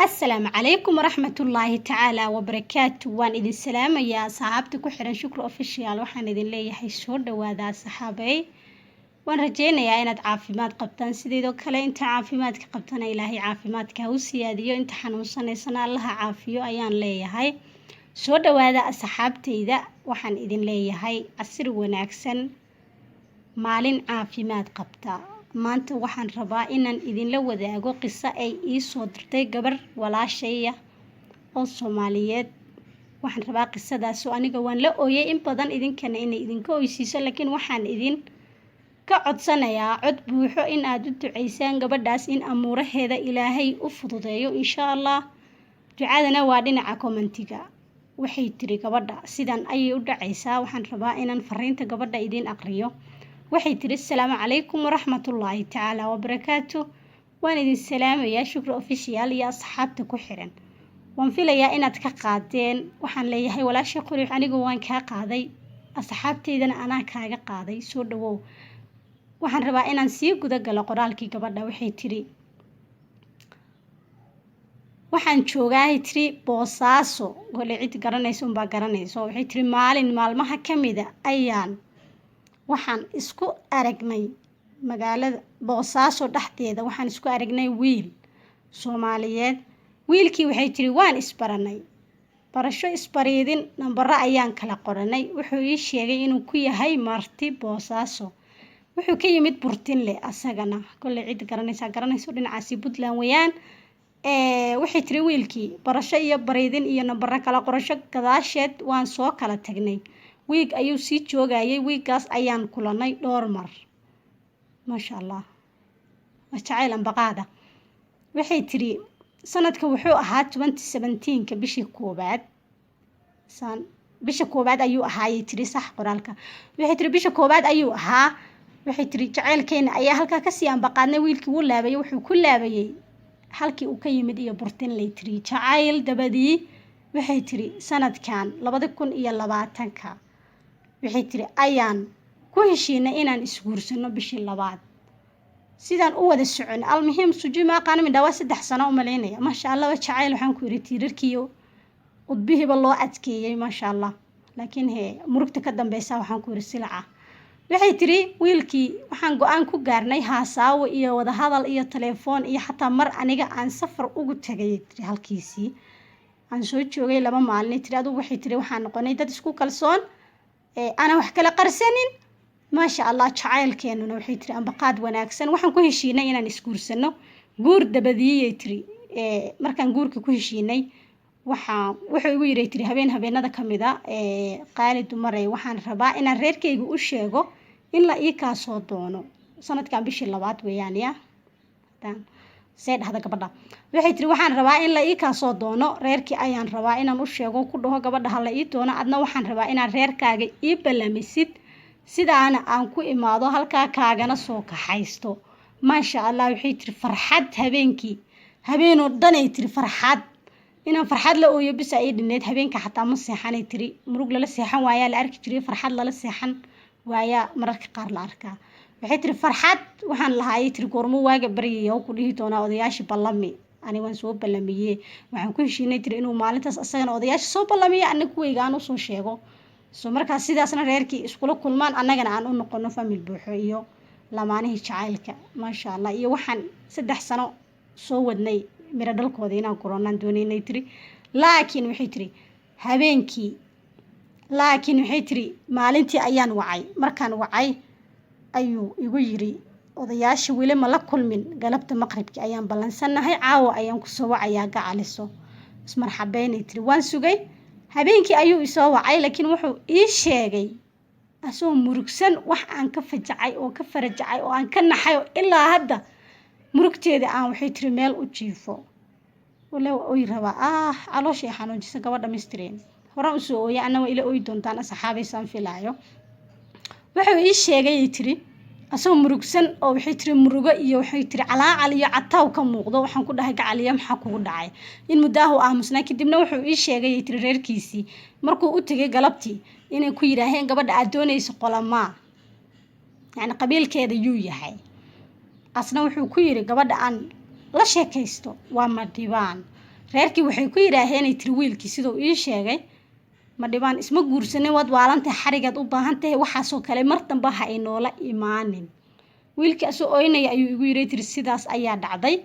Asalaamu calaykum waraxmatullaahi tacaala wabarakaatu. Waan idin salaamayaa, asxaabta ku xiran Shukri Official. Waxaan idin leeyahay soo dhawaada, asxaabey. Waan rajeynayaa inaad caafimaad qabtaan. Sideedoo kale, inta caafimaadka qabtana Ilaahay caafimaadka ha u siyaadiyo, inta xanuunsanaysana Allaha caafiyo ayaan leeyahay. Soo dhawaada, asxaabteyda. Waxaan idin leeyahay casir wanaagsan, maalin caafimaad qabta. Maanta waxaan rabaa inaan idinla wadaago qiso ay ii soo dirtay gabar walaashaya oo Soomaaliyeed. Waxaan rabaa qisadaas oo aniga waan la ooyay in badan, idinkana inay idinka oysiiso, laakiin waxaan idin ka codsanayaa cod buuxo in aad u duceysaan gabadhaas, in amuuraheeda Ilaahay u fududeeyo, insha Allah. Ducadana waa dhinaca commentiga. Waxay tiri gabadha, sidan ayay u dhacaysaa. Waxaan rabaa inaan fariinta gabadha idiin aqriyo. Waxay tiri: "Asalaamu calaykum waraxmatullaahi tacaala wabarakaatu. Waan idin salaamayaa, Shukri Official iyo asxaabta ku xiran. Waan filayaa inaad ka qaadeen." Waxaan leeyahay, walaasha qurux, anigu waan kaa qaaday, asxaabteydana anaa kaaga qaaday. Soo dhawow. Waxaan rabaa inaan sii guda galo qoraalkii gabadha. Waxay tiri: "Waxaan joogaa," tiri, "Boosaaso." Gole cid garanaysa unbaa garanayso. Waxay tiri: "Maalin maalmaha ka mida ayaan waxaan isku aragnay magaalada Boosaaso dhexdeeda. Waxaan isku aragnay wiil Soomaaliyeed. Wiilkii," waxay tiri, "waan isbaranay, barasho, isbariidin, nambaro ayaan kala qoranay. Wuxuu ii sheegay inuu ku yahay marti Boosaaso. Wuxuu ka yimid Burtinle asagana." Kolley cid garanaysaa garanayso, dhinacaasi Puntland weeyaan. Waxay tiri: "Wiilkii barasho iyo bariidin iyo nambaro kala qorasho gadaasheed waan soo kala tagnay. Wiig ayuu sii joogayay. Wiiggaas ayaan kulanay dhowr mar." Maasha Allah, waa jacayl ambaqaada. Waxay tiri: "Sanadka wuxuu ahaa 2017-ka, bishii koowaad saan, bisha koowaad ayuu ahaayay," tiri. Sax qoraalka. Waxay tiri: "Bisha koowaad ayuu ahaa." Waxay tiri: "Jaceylkeena ayaa halkaa kasii ambaqaadnay. Wiilkii wuu laabayay, wuxuu ku laabayay halkii uu ka yimid iyo Burtinley." Tiri jacayl dabadii, waxay tiri, "sanadkan 2020-ka," waxay tiri, "ayaan ku heshiinay inaan isguursano bishii labaad. Sidaan u wada socon, almuhiim suji ma aqaano, midhaa waa 3 sano u malaynaya." Maasha Allah, waa jacayl. Waxaan ku yidhi tiirarkiiyo udbihiiba loo adkeeyey, maasha Allah. Laakiin he murugta ka dambeysa, waxaan ku yidhi, silaca. Waxay tiri: "Wiilkii waxaan go-aan ku gaarnay haasaawo iyo wadahadal iyo telefoon iyo xataa mar aniga aan safar ugu tagay," tiri, "halkiisii aan soo joogay 2 maalin." Tiri adugu, waxay tiri, "waxaan noqonay dad isku kalsoon, aanan wax kala qarsanin, maasha Allah. Jacaylkeenuna," waxay tiri, "ambaqaad wanaagsan. Waxaan ku heshiinay inaan isguursano. Guur dabadiiyay," tiri, "markaan guurka ku heshiinay, waxaa wuxuu igu yidhi," tiri, "habeen habeenada ka mid a, 'Qaali dumarey, waxaan rabaa inaan reerkayga u sheego in la ii kaa soo doono.'" Sanadkan bishii labaad weeyaan ya see dhahda gabadha. Waxay tiri: "Waxaan rabaa in la ii kaa soo doono. Reerkii ayaan rabaa inaan u sheego, ku dhaho gabadha ha la ii doono. Adna waxaan rabaa inaad reerkaaga ii ballamisid, sidaana aan ku imaado halkaa kaagana soo kaxaysto." Maasha Allah, waxay tiri, "farxad habeenkii, habeenoo dhanay," tiri, "farxad inaan farxad la ooyo bisa ii dhineyd. Habeenka xataa ma seexanay," tiri. Murug lala seexan waayaa la arki jiray, farxad lala seexan waayaa mararka qaar la arkaa. Waxay tiri: "Farxad waxaan lahaayay," tiri, "goormo waaga baryaya oo ku dhihi doonaa odayaashii ballami. Ani waan soo ballamiyey. Waxaan ku heshiinay," tiri, "inuu maalintaas asagana odayaasha soo ballamiyo, ana kuweyga aan usoo sheego, so markaas sidaasna reerkii iskula kulmaan, annagana aan u noqono family buuxo iyo lamaanihii jacaylka, maasha Allah. Iyo waxaan 3 sano soo wadnay miro dhalkooda inaan guranaan doonaynay," tiri. "Laakiin," waxay tiri, "habeenkii, laakiin," waxay tiri, "maalintii ayaan wacay. Markaan wacay ayuu igu yiri odayaasha weli ma la kulmin. Galabta maqribkii ayaan ballansannahay, caawa ayaan kusoo wacayaa, gacaliso, ismarxabeynay." Tiri waan sugay. Habeenkii ayuu isoo wacay, laakiin wuxuu ii sheegay asoo murugsan wax aan ka fajacay oo ka farajacay oo aan ka naxay oo ilaa hadda murugteeda aan," waxay tiri, "meel u jiifo wale oy rabaa. Ah, calooshay xanuunjisa gabadha mistreen. Horaan usoo ooya, anna waa ila ooyi doontaan, asxaabaysaan filaayo. Wuxuu ii sheegay," tiri, "asagoo murugsan oo," waxay tiri, "murugo iyo," waxay tiri, "calaacal iyo cataaw ka muuqdo. Waxaan ku dhahay: 'Gacaliya, maxaa kugu dhacay?' In muddaahu aamusnaa. Kadibna wuxuu ii sheegay," tiri, "reerkiisii markuu u tegay galabtii inay ku yidhaaheen: 'Gabadha aad doonayso qolamaa, yacni qabiilkeeda yuu yahay?' Asna wuxuu ku yidhi: 'Gabadha aan la sheekaysto waa Madhibaan.' Reerkii waxay ku yidhaaheenay tiri wiilkii siduu ii sheegay, "Ma dhibaan isma guursanin, waad waalantahay, xarigaad u baahan tahay, waxaasoo kale mar damba ha inoola imaanin." Wiilkii asoo oynaya ayuu igu yidhi tiri sidaas ayaa dhacday.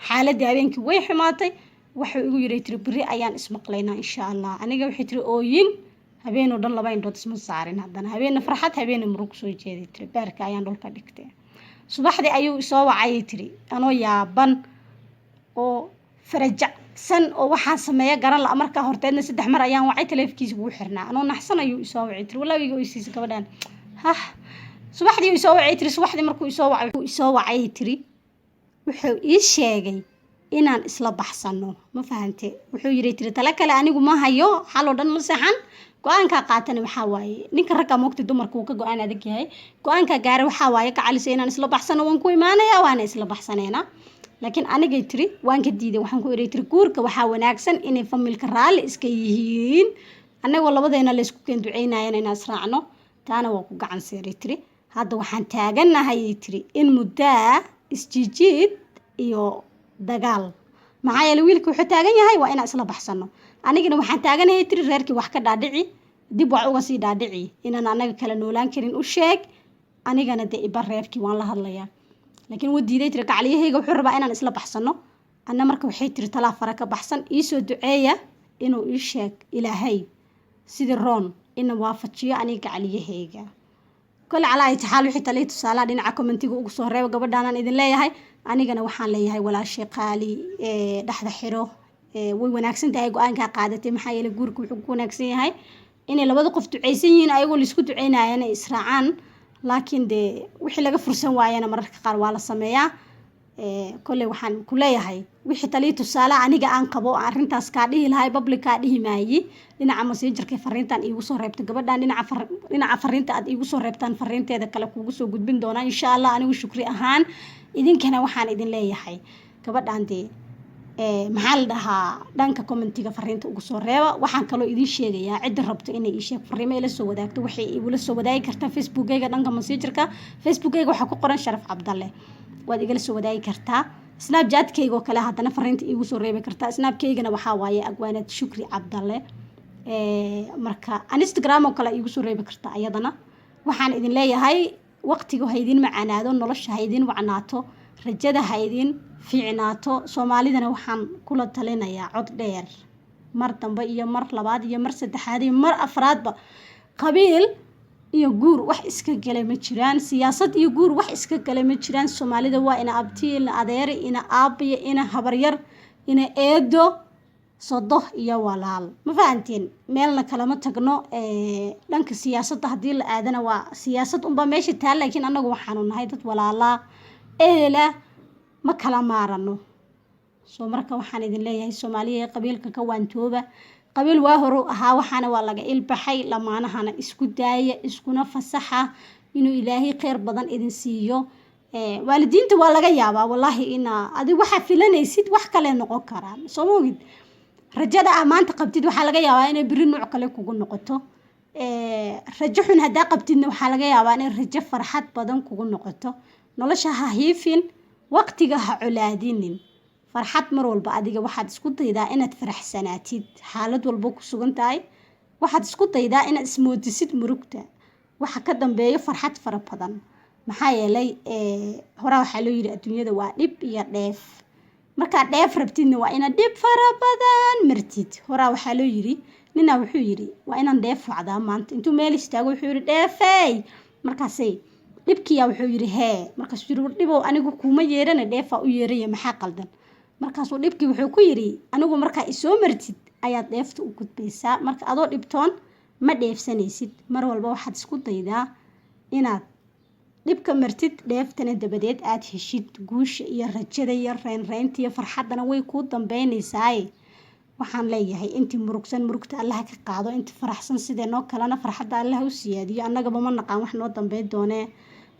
Xaaladii habeenkii way xumaatay. Wuxuu igu yidhi tiri, "Beri ayaan ismaqlaynaa, insha Allah." Aniga waxay tiri ooyin habeenoo dhan laba indhood isma saarin. Haddana habeenna farxad, habeenna murug soo jeeday tiri. Beerka ayaan dhulka dhigtay. Subaxdii ayuu isoo wacayay tiri, anoo yaaban oo farajacsan oo waxaan sameeya garan la. Markaa horteedna saddex mar ayaan wacay, taleefkiisa wuu xirnaa. Anoo naxsan ayuu isoo wacay tiri. Wallahi iga oysiisa gabadhan. Hah, subaxdii isoo wacay tiri. Subaxdii markuu isoo wacay, isoo wacay tiri, wuxuu ii sheegay inaan isla baxsano. Ma fahante? Wuxuu yiri tiri, "Tale kale anigu ma hayo, xal oo dhan ma saxan. Go-aankaa qaatana waxaa waaye, ninka ragga moogta dumarka uu ka go-aan adag yahay, go-aankaa gaara waxaa waaye ka calisa inaan isla baxsano. Waan ku imaanaya, waana isla baxsaneynaa." Laakiin anigay tiri waan ka diiday. Waxaan ku idhi tiri, guurka waxaa wanaagsan inay familka raalli iska yihiin, annagoo labadeena laysku keen duceynayana inaan israacno. Taana waa ku gacan seeray tiri. Hadda waxaan taaganahay tiri in muddaa isjiijiid iyo dagaal, maxaa yeelay wiilka wuxuu taagan yahay waa inaan isla baxsano. Anigana waxaan taaganahay tiri, reerkii wax ka dhaadhici, dib wax uga sii dhaadhici, inaan anaga kala noolaan karin u sheeg. Anigana dee ibar reerkii waan la hadlayaa. Laakiin wuu diiday tiri. Gacaliyahayga wuxuu rabaa inaan isla baxsano. Anna marka waxay tiri talaa fara ka baxsan. Iisoo duceeya inuu ii sheeg Ilaahay sidii roon ina waafajiyo aniga gacaliyahayga. Kole calaa ay taxaal, wixii talii tusaalaha dhinaca commentiga ugu soo reebo gabadhaanaan idin leeyahay. Anigana waxaan leeyahay, walaashay qaali, dhexda xiro. Way wanaagsan tahay go-aankaa qaadatay, maxaa yeelay guurka wuxuu ku wanaagsan yahay inay labada qof ducaysan yihiin, ayagoo laisku duceynayana israacaan. Laakiin dee wixii laga fursan waayana mararka qaar waa la sameeyaa. Kolley waxaan ku leeyahay, wixii talii tusaale aniga aan qabo arrintaas kaa dhihi lahay, public kaa dhihi maayi. Dhinaca Messengerka fariintan iigu soo reebta gabadhan, dhinaca fariinta aad iigu soo reebtaan fariinteeda kale kugu soo gudbin doonaa, insha Allah, anigu Shukri ahaan. Idinkana waxaan idin leeyahay, gabadhan dee maxaa la dhahaa, dhanka commentiga fariinta ugu soo reeba. Waxaan kaloo idiin sheegayaa, cidda rabto inay ii sheeg fariimo ila soo wadaagto, waxay igula soo wadaagi kartaa Facebookayga, dhanka Messengerka. Facebookayga waxaa ku qoran Sharaf Cabdalle, waad igala soo wadaagi kartaa. Snapchatkayga oo kale haddana fariinta iigu soo reebi kartaa. Snapkaygana waxaa waaye Agwaanad Shukri Cabdalle. Marka Instagram oo kale iigu soo reebi kartaa ayadana. Waxaan idin leeyahay, waqtigu ha idin macaanaado, nolosha ha idin wacnaato, rajada ha idin fiicnaato. Soomaalidana waxaan kula talinayaa cod dheer, mar dambe iyo mar labaad iyo mar saddexaad iyo mar afraadba, qabiil iyo guur wax iska gala ma jiraan. Siyaasad iyo guur wax iska gala ma jiraan. Soomaalida waa ina abti, ina adeeri, ina aabiyo, ina habaryar, ina eedo, sodoh iyo walaal. Ma fahanteen? Meelna kalama tagno. Dhanka siyaasadda haddii la aadana waa siyaasad unbaa meesha taal, laakiin annagu waxaanu nahay dad walaalaa, ehela, ma kala maarano. Soo marka waxaan idin leeyahay, Soomaaliya, qabiilka ka waantooba. Qabiil waa horu ahaa, waxaana waa laga ilbaxay. Lamaanahana isku daaya, iskuna fasaxa inuu Ilaahay kheyr badan idin siiyo. Waalidiinta waa laga yaabaa, wallaahi, ina adi waxaa filanaysid wax kale noqon karaan. Soo ma ogid? Rajada aa maanta qabtid waxaa laga yaabaa inay beri nooc kale kugu noqoto. Rajo xun haddaa qabtidna waxaa laga yaabaa inay rajo farxad badan kugu noqoto. Nolosha ha hiifin, waqtiga ha colaadinin, farxad mar walba adiga waxaad isku daydaa inaad faraxsanaatid xaalad walba ku sugan tahay. Waxaad isku daydaa inaad ismoodisid murugta waxa ka dambeeyo farxad fara badan, maxaa yeelay horaa waxaa loo yidhi, adduunyada waa dhib iyo dheef. Markaad dheef rabtidna waa inaad dhib fara badan martid. Horaa waxaa loo yidhi, ninaa wuxuu yidhi, "Waa inaan dheef wacdaa maanta." Intuu meel istaago wuxuu yidhi, "Dheefey." Markaasay dhibkiyaa wuxuu yidhi, "Hee." Markaasuu yidhi, "War dhibow, anigu kuuma yeerana, dheefaa u yeeraya, maxaa qaldan?" Markaasuu dhibkii wuxuu ku yidhi, "Anigu markaa isoo martid ayaad dheefta u gudbaysaa. Marka adoo dhibtoon ma dheefsanaysid." Mar walba waxaad isku daydaa inaad dhibka martid, dheeftana dabadeed aad heshid. Guusha iyo rajada iyo reynreynta iyo farxaddana way kuu dambaynaysaaye. Waxaan leeyahay, intii murugsan murugta Allaha ka qaado, intii faraxsan sidee noo kalena farxadda Allaha u siyaadiyo. Annagaba ma naqaan wax noo dambeyn doonee.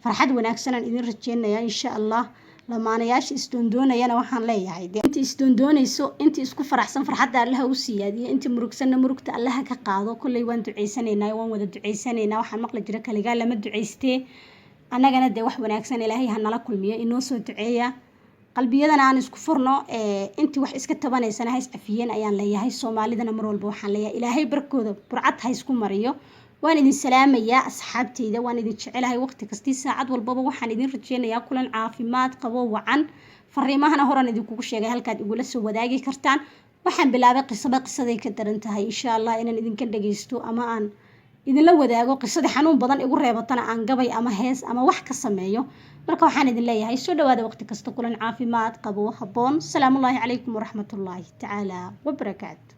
Farxad wanaagsanaan idin rajeynayaa, insha Allah. Lamaanayaasha isdoondoonayana waxaan leeyahay, dee intii isdoondoonayso, intii isku faraxsan farxadda Allaha u siyaadiyo, intii murugsanna murugta Allaha ka qaado. Kolley waan duceysanaynaa, waan wada duceysanaynaa. Waxaan maqli jira, kaligaa lama duceystee. Annagana dee wax wanaagsan Ilaahay ha nala kulmiyo. Inoo soo duceeya. Qalbiyadana aan isku furno. Intii wax iska tabanaysana ha is cafiyeen ayaan leeyahay. Soomaalidana mar walba waxaan leeyahay, Ilaahay barkooda burcad ha isku mariyo. Waan idin salaamayaa, asxaabteyda. Waan idin jecelahay. Waqti kastii, saacad walbaba waxaan idin rajeynayaa kulan caafimaad qabo wacan. Fariimahana horan idinkugu sheegay halkaad igula soo wadaagi kartaan. Waxaan bilaabay qisaba qisaday ka daran tahay, insha Allah, inaan idinka dhageysto ama aan idinla wadaago. Qisadii xanuun badan igu reebatana aan gabay ama hees ama wax ka sameeyo. Marka waxaan idin leeyahay, soo dhawaada waqti kasta, kulan caafimaad qabo habboon. Salaamullaahi calaykum waraxmatullaahi tacaala wabarakaatu.